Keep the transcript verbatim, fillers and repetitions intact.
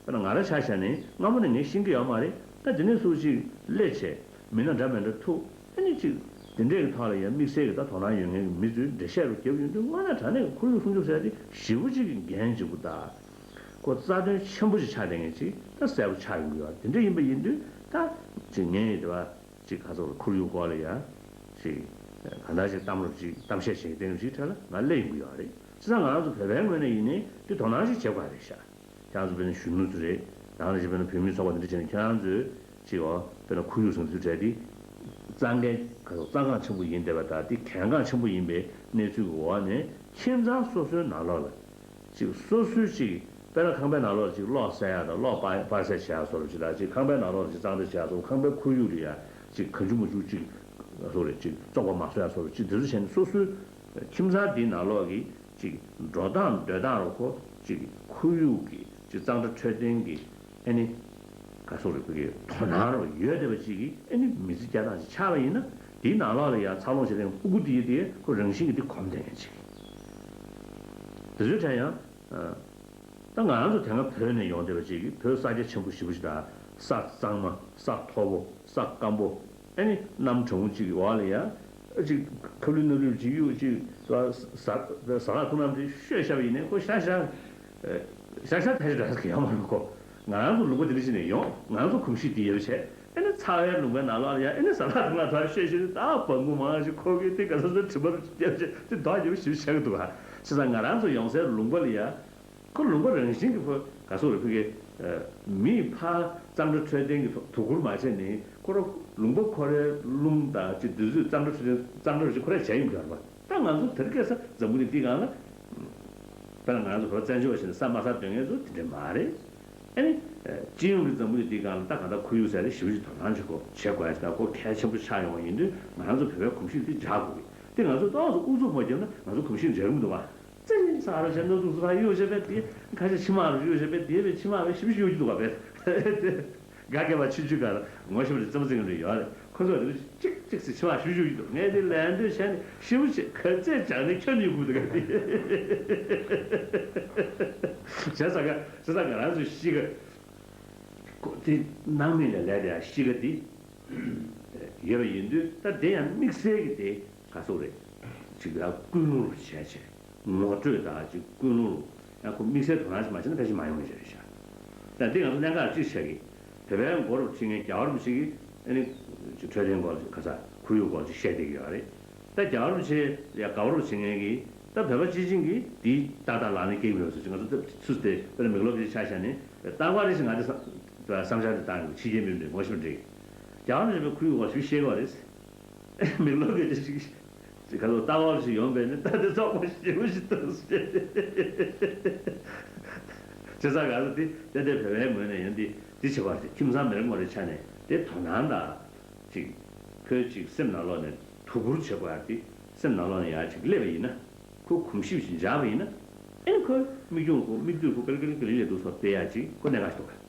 དཔེར་ན་ང་རང་ཆ་བཞག་ནས་སྔ་མོ་ནས་ངས་ཤེས་ཀྱི་ཡོད་མ་རེད། ད་དེ་ནས་བཟུང་ཅིག་སླེབས་བྱས་མི་སྣ་འདྲ་མི་འདྲ་ཐུག་ཨ་ནི་ཅིག་དེ་འདྲས་ཀྱི་ཐོག་ལ་ཡང་དམིགས་བསལ་གྱི་ད་དོ་སྣང་ཡོད་མཁན་གྱི་མི་ཚོས་འགྲེལ་བཤད་རུ་བརྒྱབ་ཡོང་དུས་དངོས་གནས་དྲང་གནས་ཀྱི་ཁོར་ཡུག་སྲུང་སྐྱོབ་ཟེར་ཡ་དེ་ཞེ་པོ་ཅིག་གི་འགན་ལྗིད་པོ་དང་། ཁོ་རྩ་དོན་ཆེན་པོ་ཅིག་ཆགས་བསྡད་མཁན་ཅིག་ད་གསལ་པོ་ཆགས་ཡོང་གི་ཡོད་རེད། དེ་འདྲ་ཡིན་པ་ཡིན་དུས་ད་ཅིག་ངས་དེ་བ་ཅིག་ག་ཚོད་ཁོར་ཡུག་སྐོར་ལ་ཡ་ཅིག་གང་ལྟར་ཅིག་གཏམ་རབ་ཅིག་གཏམ་བཤད་བྱེད་ཀྱི་དེ་འདྲ་ཅིག་གྲས་ལ་ང་སླེབས་ཡོང་གི་ཡོད་རེད། བྱས་ཙང་ང་རང་ཚོ་བོད་པའི་ངོས་ནས་ཡིན་ནའི་དེ་དོ་སྣང་ཅིག་བྱེད་དགོས་རེད་ཤག་ཁྱེད་རང་ཚོ་དཔེར་ན་གཞོན་ནུ་ཚོ་རེད། ཡང་ན་ཅིག་དཔེར་ན་བུད་མེད་ཚོགས་པ་དེ་འདྲ་བྱས་ནས་ཁྱེད་རང་ཚོས་ཅིག་འོ་དཔེར་ན་ཁོར་ཡུག་སྲུང་སྐྱོབ་གྲས་དེ་རྩ་འགེངས་ག་ཚོད་རྩ་འགངས་ཆེན་པོ་ཡིན་བསྡད་པ་དང་དེ་གལ་འགངས་ཆེན་པོ་ཡིན་པའི་གནས་ཚུལ་གྱི་འོག་ནས་ཁྱིམ་ཚང་སོ་སོའི་ནང་ལོགས་ལ་ཅིག་སོ་སོའི་ཅིག་དཔེར་ན་ཁང་པའི་ནང་ལོགས་ལ་ཅིག་གློག་བསད་ཡག་དང་གློག་སྤར་སྤར་སེལ་བྱེད་ཡག་བཟོ་འདྲ་ཅིག་དང་ཅིག་ཁང་པའི་ནང་ལོགས་ལ་ཅིག་གཙང་སྦྲ་བྱེད་ཡག་བཟོ་ཁང་པའི་ཁོར་ཡུག་ལ་ཡ་ཅིག་གང་བྱུང་མང་བྱུང་ཅིག་བཟོ་རེད་ཅིག་བཙོག་པ་མ་བཟོ་ཡག་བཟོ་འདྲ་ཅིག་དེ་ཚོ་བྱས་ནས་སོ་སོའི་ཁྱིམ་ཚང་དེའི་ནང་ལོགས་ཀྱི་ཅིག་འགྲོ་སྟངས་སྡོད་སྟངས་རུ་ཁོ་ཅིག་ཁོར་ཡུག་གི་ཅིག་གཙང་སྦྲ་འཕྲོད་བསྟེན་གྱི་ཨ་ནི་ག་སོག་རེ་ཕ་གི་དོ་སྣང་རུ་ཡོད་བསྡད་པ་ཅིག་གི་ཨ་ནི་མི་ཚེ་བསྐྱལ་སྟངས་ཅིག་ཆགས་པ་ཡིན་ན་དེའི་ནང་ལོགས་ལ་ཡང་འཚར་ལོངས་བྱེད་མཁན་ཕྲུ་གུ་དེ་ཡི་དེ་ཁོ་རང་བཞིན་གྱི་དེ་གོམས་བསྡད་མཁན་ཅིག་དེ་ཚོའི་གྲས་ཡང་ད་ང་རང་ཚོ་དེ་སྔ་བོད་ནས་ཡོང་བསྡད་པ་ཅིག་གི་བོད་ས་རྒྱ་ཆེན་པོ་ཞེ་པོ་ཅིག་དང་ས་གཙང་མ་ས་མཐོ་པོ་ས་སྐམ་པོ། ཨ་ནི་གནམ་གྲང་མོ་གཅིག་གི་འོག་ལ་ཡ། གཅིག་ཁབ་ལུད་སྣ་ལུད་གཅིག་གཡུག་གཅིག་ཟ་ཟ་ཁང་ཐུག་ནམ་དེ་ཤོད་བཞག་པ་ཡིན་ནའི་ཁོ་ཤ་ཤ། ཤ་ཤ་ཐལ་ཞིག་འདྲ་ཟེར་གི་ཡོད་མ་རེད་ཁོ། ང་རང་ཚོ་ལུང་པ་དེ་འདྲ་ཞིག་ནས་ཡོང་ང་རང་ཚོ་གོམས་གཤིས་དེ་ཡོད་བྱས་ཨ་ནི་ཚ་བའི་ལུང་པའི་ནང་ལོགས་ལ་ཡ་ཨ་ནི་ཟ་ཁང་ཐུག་ནམ་ཐོག་ཤོད་ཤོད་ད་སྦྲང་མ་མང་ཞིག་ཁོ་གི་དེ་ག་ས་ས་དྲི་མ་རུ་བརྒྱབ་བྱས་དེ་མདོག་ཡོད་ཞིག་བྱེད་གི་འདུག་ག་བྱས་ཙང་ང་རང་ཚོ་ཡོང་སའི་ལུང་པ་ལ་ཡ། ཁོ་ལུང་པ་རང་བཞིན་གྱི་ཕོ་ག་སོག་རེ་ཕུ་གེ། མིས་ཕ་གཙང་སྦྲ་འཕྲོད་བསྟེན་གྱི་ཐོག་དོ་ཁུར་མ་བྱས་ནས་ཁོ་ར་ལུང་པ་ཁོ་རའི་རླུང་དང་ཅི་དུས་ཚོད་གཙང་སྦྲ་འཕྲོད་བསྟེན་གཙང་སྦྲ་རུ་ཅི་ཁོ་རས་བྱས་ཡིན་པ་རེད་པ། ད་ང་ཚོ་དེར་སྐད་ས་འཛམ་བུ་གླིང་འདི་སྒང་ལ། དཔེར་ན་ང་ཚོ་བོད་བཙན་བྱོལ་བ་ཞིག་ནས་ས་མ་ས་སྡོད་མཁན་ཚོ་དེ་འདྲ་མ་རེད། ཨ་ནི། སྤྱི་ཡོངས་ཀྱི་འཛམ་བུ་གླིང་འདི་སྒང་ལ་ད་གང་ལྟར་ཁོར་ཡུག་ཟེར་ཏེ་ཞེ་པོ་ཅིག་དོ་སྣང་བྱེད་དགོས་བྱེད་དགོས་ཡ་ཞིག་ད་ཁོ་གལ་ཆེན་པོ་ཆགས་ཡོང་བ་ཡིན་དུས་ང་ཚོ་བོད་པའི་གོམས་གཤིས་འདི་འཇགས་དགོས་ཀྱི་དེ་ང་ཚོ་ཏོག་ཙམ་ཨུ་ཚུགས་མ་བརྒྱབ་ན་ང་ཚོ་གོམས་གཤིས་འཇགས་ཀྱི་མི་འདུག་བ། ཙི་ནི་ས་རུ་བྱས་ནོར་འདུག་ས་གཡུག་བྱས་པས་དེ་ཁ་ཤས་ཕྱི་མ་རུ་གཡུག་བྱས་པས་དེ་བས་ཕྱི་མ་བས་ཞིབ་ཞིབ་གཡུག་གི་འདུག་ག་བས། དེ་ག་གེ་བ་ཆུ་ཆུ་ག་ལ་ངོ་ཤེས་པ་རེད་རྩེད་མོ་རྩེ་མཁན་རེ་ཡོད་རེད་ཁོ་ཚོ་རེ་གཅིག་གཅིག་སི་ཕྱི་མ་ཞིབ་ཞིབ་གཡུག་གི་འདུག་ངས་དེ་ལན་འདོད་བྱས་ནས་ཞིབ་བྱས་ག་ཚད་སྦྱངས་ནས་ཁྱོན་ནས་གུ་འདུག་ག་དེ། བྱས་ཙང་ག་བྱས་ཙང་ང་རང་ཚོའི་གཤིས་ཀ་ཁོ་དེ་སྣང་མེད་ལ་ལས་དེ་ཡང་གཤིས་ཀ་དེ་ཡོད་པ་ཡིན་དུས་ད་དེ་ཡང་དམིགས་བསལ་གྱི་དེ། ག་སོག་རེད། ཅིག་ལ་ཀུན་སློང་རུ་བྱས་བྱས། ངོ་སྤྲོད་དང་ཅིག་ཀུན་སློང་རུ་ཡང་ཁོ་དམིགས་བསལ་དོ་སྣང་ཞིག་མ་བྱས་ན་ཕལ་ཆེར་མ་ཡོང་བ་ཞིག་རེད་ཤག་ད་འདི་ང་ཚོ་གནད་འགག་ཅིག་ཆགས་ཀྱི། བོད་པའི་མགོ་རུ་ཕྱིན་མཁན་རྒྱལ་བ་རིན་པོ་ཆེ་གིས་ཨ་ནི། ཅིག་འཕྲོད་བསྟེན་སྐོར་ཅིག་ག་ས་ཁོར་ཡུག་སྐོར་ཅིག་བཤད་བསྡད་ཀྱི་ཡོད་རེད། ད་རྒྱལ་བ་རིན་པོ་ཆེ་ཡ་དགའ་བ་རུ་བྱེད་མཁན་གྱིས་ད་བོད་པ་སྤྱི་བྱིངས་ཀྱིས་འདི་ཏག་ཏག་ལག་ལེན་འཁེལ་གྱི་མེད་པ་ཟེར་ཅིག་ང་ཚོ་ཚུར་དེ་དཔེར་ན་མིག་ལོག་གི་ཆ་བཞག་ནས་ལྟ་བ་རེ་ཞིག་ང་ཚོ་བསམ་འཆར་དེ་བཏང་ཡོད་ཕྱི་རྒྱལ་མི་འདྲ་ངོ་ཤེས་པ་འདྲ། རྒྱལ་བ་རིན་པོ་ཆེ་ཁོར་ཡུག་སྐོར་ཞིག་བཤད་ཀྱི་ཡོད་རེད། མིག་ལོག་གི་ཅི་ཞིག་ཅི་ག་ཚོད་ལྟ་བ་ཞིག་ཡོང་པས་ནི་ད་དེ་ཚོགས་པ་ཞིག་ཞེ་པོ་ཞིག་འདུག་ཟེར། བྱས་ཙང་ག་ཚོད་དེ་ཏན་ཏན་བོད་པའི་ངོས་ནས་ཡང་འདི་འདི་བྱེད་པ་རེད། ཁྱིམ་ཚང་མི་རེ་ངོ་རེ་ཆ་ནས་དེ་དོ་སྣང་དང་ཅིག་བོད་ཅིག་སེམས་ནང་ལོགས་ནས་དོ་ཁུར་བྱེད་དགོས་ཡ་དེ་སེམས་ནང་ལོགས་ནས་ཡ་ཅིག་སླེབས་པ་ཡིན་ན་ཁོ་གོམས་གཤིས་ཤིག་འཇགས་པ་ཡིན་ན་ཨེ་ཁོ་མིག་རྒྱུང་ཁོ་མིག་ལྟོས་ཁོ་ཀལ་ཀལ་ཀལ་ལེ་འདུག་སོགས་དེ་ཡ་ཅིག་ཁོ་གནད་འགག་ཞིག་འདུག་ག